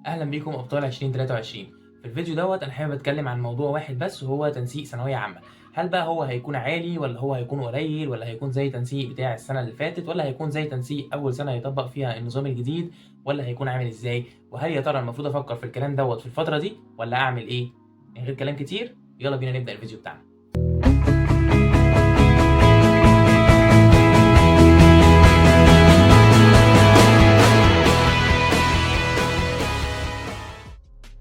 اهلا بيكم ابطال 2023. في الفيديو دوت انا حابب اتكلم عن موضوع واحد بس، وهو تنسيق ثانوية عامة. هل بقى هو هيكون عالي ولا هو هيكون قليل، ولا هيكون زي تنسيق بتاع السنة اللي فاتت، ولا هيكون زي تنسيق اول سنة يطبق فيها النظام الجديد، ولا هيكون عامل ازاي؟ وهل يا ترى المفروض افكر في الكلام دوت في الفترة دي ولا اعمل ايه؟ من غير كلام كتير يلا بينا نبدا الفيديو بتاعنا.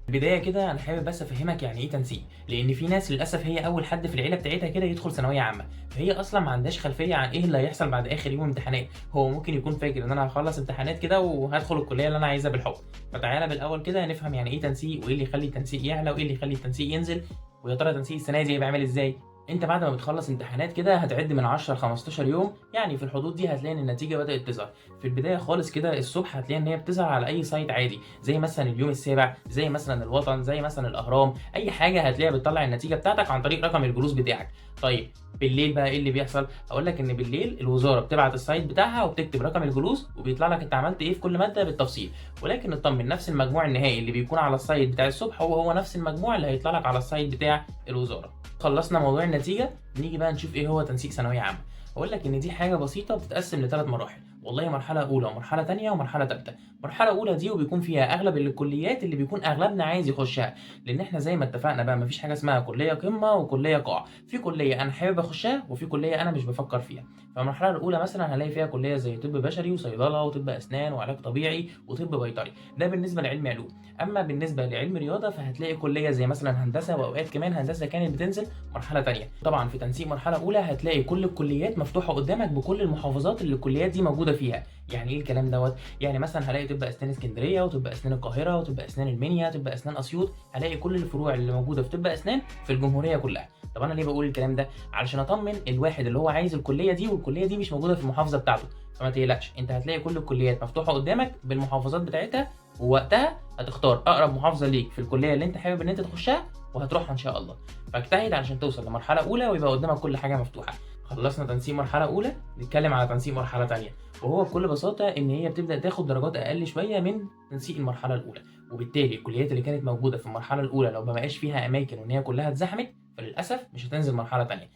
البداية كده انا حابب بس افهمك يعني ايه تنسيق، لان في ناس للاسف هي اول حد في العيلة بتاعتها كده يدخل ثانوية عامة، فهي اصلا ما عندهاش خلفية عن ايه اللي هيحصل بعد اخر يوم امتحانات. هو ممكن يكون فاكر ان انا هخلص امتحانات كده وهدخل الكلية اللي انا عايزها بالحب. فتعالى بالاول كده نفهم يعني ايه تنسيق، وايه اللي يخلي التنسيق يعلى، وايه اللي يخلي التنسيق ينزل، ويا ترى تنسيق السنة دي هيبقى عامل ازاي. انت بعد ما بتخلص امتحانات كده هتعد من 10 ل 15 يوم، يعني في الحدود دي هتلاقي ان النتيجة بدات تظهر. في البداية خالص كده الصبح هتلاقي ان هي بتظهر على اي site عادي، زي مثلا اليوم السابع، زي مثلا الوطن، زي مثلا الاهرام، اي حاجة هتلاقيها بتطلع النتيجة بتاعتك عن طريق رقم الجلوس بتاعك. طيب بالليل بقى ايه اللي بيحصل؟ اقول لك ان بالليل الوزارة بتبعت ال site بتاعها وبتكتب رقم الجلوس، وبيطلع لك انت عملت ايه في كل مادة بالتفصيل. ولكن اطمن، نفس المجموع النهائي اللي بيكون على ال site بتاع الصبح هو هو نفس المجموع اللي هيطلع لك على ال site بتاع الوزارة. خلصنا موضوع النتيجة، نيجي بقى نشوف ايه هو تنسيق ثانوية عامة. اقول لك ان دي حاجة بسيطة بتتقسم لثلاث مراحل، والله مرحلة اولى ومرحلة ثانية ومرحلة ثالثة. مرحلة اولى دي وبيكون فيها اغلب الكليات اللي بيكون اغلبنا عايز يخشها، لان احنا زي ما اتفقنا بقى مفيش حاجة اسمها كليه قمة وكلية قاع، في كليه انا حابب اخشها وفي كليه انا مش بفكر فيها. فالمرحله الاولى مثلا هنلاقي فيها كليه زي طب بشري وصيدله وطب اسنان وعلاج طبيعي وطب بيطري، ده بالنسبة لعلم علوم. اما بالنسبة لعلم رياضة فهتلاقي كليه زي مثلا هندسة، واوقات كمان هندسة كانت بتنزل مرحلة ثانية. طبعا في تنسيق مرحلة اولى هتلاقي كل الكليات مفتوحة قدامك بكل المحافظات اللي الكليات دي موجودة فيها. يعني ايه الكلام دوت؟ يعني مثلا هلاقي طب اسنان اسكندرية، وطب اسنان القاهرة، وطب اسنان المنيا، طب اسنان اسيوط، هلاقي كل الفروع اللي موجودة في طب اسنان في الجمهورية كلها. طب انا ليه بقول الكلام ده؟ علشان اطمن الواحد اللي هو عايز الكلية دي والكلية دي مش موجودة في المحافظة بتاعته، فما تقلقش، انت هتلاقي كل الكليات مفتوحة قدامك بالمحافظات بتاعتها، ووقتها هتختار اقرب محافظة ليك في الكلية اللي انت حابب ان انت تخشها وهتروحها ان شاء الله. فاجتهد علشان توصل لمرحلة اولى ويبقى قدامك كل حاجة مفتوحة. خلصنا تنسيق مرحلة اولى، نتكلم على تنسيق مرحلة ثانية، وهو بكل بساطة ان هي بتبدا تاخد درجات اقل شوية من تنسيق المرحلة الاولى، وبالتالي الكليات اللي كانت موجودة في المرحلة الاولى لو ما بقاش فيها اماكن وان هي كلها اتزحمت فللاسف مش هتنزل مرحلة ثانية.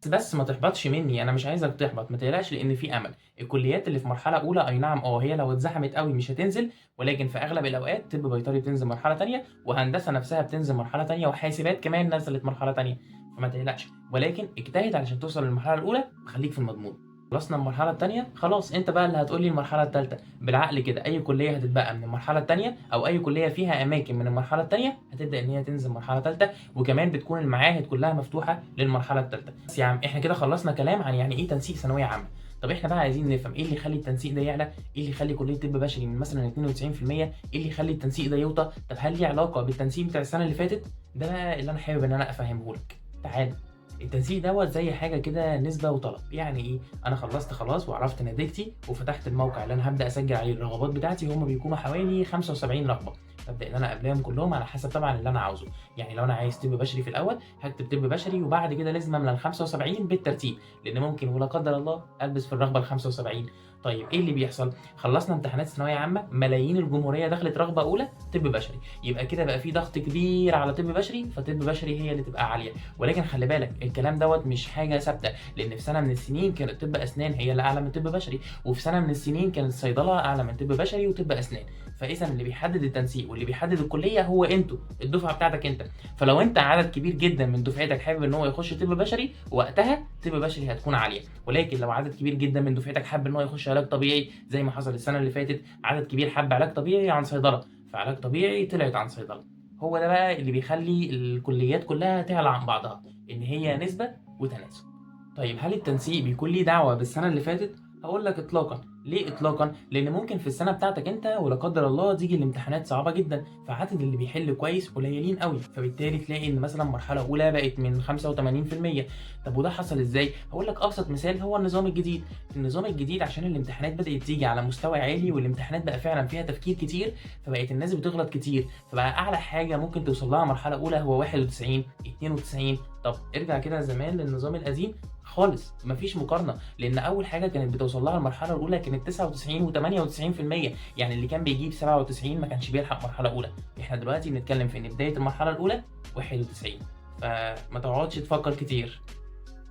بس ما تحبطش مني، انا مش عايزك تحبط، ما تقلقش لان في امل. الكليات اللي في مرحلة اولى اي نعم هي لو اتزحمت قوي مش هتنزل، ولكن في اغلب الاوقات طب بيطري بتنزل مرحلة ثانية، وهندسة نفسها بتنزل مرحلة ثانية، وحاسبات كمان نزلت مرحلة ثانية، فما تقلقش، ولكن اجتهد علشان توصل للمرحلة الاولى وخليك في المضمون. خلصنا المرحلة الثانية، خلاص انت بقى اللي هتقولي المرحلة الثالثة. بالعقل كده اي كليه هتتبقى من المرحلة الثانية او اي كليه فيها اماكن من المرحلة الثانية هتبدا ان هي تنزل مرحلة ثالثة، وكمان بتكون المعاهد كلها مفتوحة للمرحلة الثالثة. بس يا عم احنا كده خلصنا كلام عن يعني ايه تنسيق ثانوية عامة. طب احنا بقى عايزين نفهم ايه اللي يخلي التنسيق ده يعلى، ايه اللي يخلي كليه طب بشري من مثلا 92%، ايه اللي يخلي التنسيق ده يوطى، طب هل ليه علاقة بالتنسيق بتاع السنة اللي فاتت؟ ده بقى اللي انا حابب ان انا افهمه لك. تعال، التنسيق دوت زي حاجة كده نسبه وطلب. يعني ايه؟ انا خلصت خلاص وعرفت نتيجتي وفتحت الموقع اللي انا هبدا اسجل عليه الرغبات بتاعتي، هم بيكونوا حوالي 75 رغبة، ببدا ان انا قبلهم كلهم على حسب طبعا اللي انا عاوزه. يعني لو انا عايز طب بشري في الاول هكتب طب بشري، وبعد كده لازم املى ال 75 بالترتيب، لان ممكن ولا قدر الله البس في الرغبة ال 75. طيب ايه اللي بيحصل؟ خلصنا امتحانات ثانوية عامة، ملايين الجمهورية دخلت رغبة اولى طب بشري، يبقى كده بقى في ضغط كبير على طب بشري، فطب بشري هي اللي تبقى عالية. ولكن خلي بالك الكلام دوت مش حاجة ثابتة، لان في سنة من السنين كانت طب اسنان هي اللي اعلى من طب بشري، وفي سنة من السنين كانت الصيدله اعلى من طب بشري وطب اسنان. فاذا اللي بيحدد التنسيق واللي بيحدد الكلية هو انتوا الدفعة بتاعتك انت. فلو انت عدد كبير جدا من دفعتك حابب ان هو يخش طب بشري، وقتها طب بشري هتكون عالية. ولكن لو عدد كبير جدا من دفعتك حابب ان هو يخش علاج طبيعي زي ما حصل السنة اللي فاتت، عدد كبير حب علاج طبيعي عن صيدلة، فعلاج طبيعي طلعت عن صيدلة. هو ده بقى اللي بيخلي الكليات كلها تعلى عن بعضها، ان هي نسبه وتناسب. طيب هل التنسيق بيكون ليه دعوه بالسنة اللي فاتت؟ هقول لك اطلاقا. ليه اطلاقا؟ لان ممكن في السنة بتاعتك انت ولا قدر الله تيجي الامتحانات صعبة جدا، فعدد اللي بيحل كويس قليلين قوي، فبالتالي تلاقي ان مثلا مرحلة اولى بقت من 85%. طب وده حصل ازاي؟ هقول لك ابسط مثال هو النظام الجديد. النظام الجديد عشان الامتحانات بدات تيجي على مستوى عالي، والامتحانات بقى فعلا فيها تفكير كتير، فبقت الناس بتغلط كتير، فبقى اعلى حاجة ممكن توصل لها مرحلة اولى هو 91 92. طب ارجع كده زمان للنظام القديم خالص، مفيش مقارنة، لان اول حاجة كانت بتوصل لها المرحلة الاولى كانت 99 و98%، يعني اللي كان بيجيب 97 ما كانش بيلحق مرحلة اولى. احنا دلوقتي بنتكلم في ان بداية المرحلة الاولى 91، فما تقعدش تفكر كتير.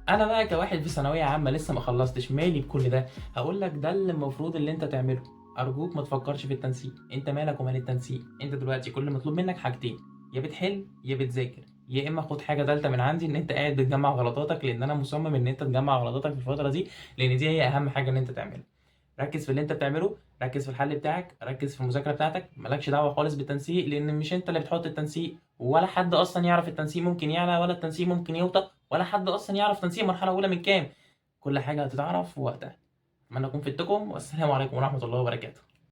انا بقى كواحد في ثانوية عامة لسه ما خلصتش، مالي بكل ده؟ هقول لك ده اللي المفروض اللي انت تعمله. ارجوك ما تفكرش في التنسيق، انت مالك ومال التنسيق؟ انت دلوقتي كل مطلوب منك حاجتين، يا بتحل يا بتذاكر، يا اما خد حاجة ثالثة من عندي ان انت قاعد بتجمع غلطاتك، لان انا مصمم ان انت تجمع غلطاتك في الفترة دي، لان دي هي اهم حاجة ان انت تعملها. ركز في اللي انت بتعمله، ركز في الحل بتاعك، ركز في المذاكرة بتاعتك، مالكش دعوه خالص بالتنسيق، لان مش انت اللي بتحط التنسيق، ولا حد اصلا يعرف التنسيق ممكن يعلى ولا التنسيق ممكن يوطى، ولا حد اصلا يعرف تنسيق مرحلة اولى من كام. كل حاجة هتتعرف في وقتها. اتمنى اكون فدتكم، والسلام عليكم ورحمة الله وبركاته.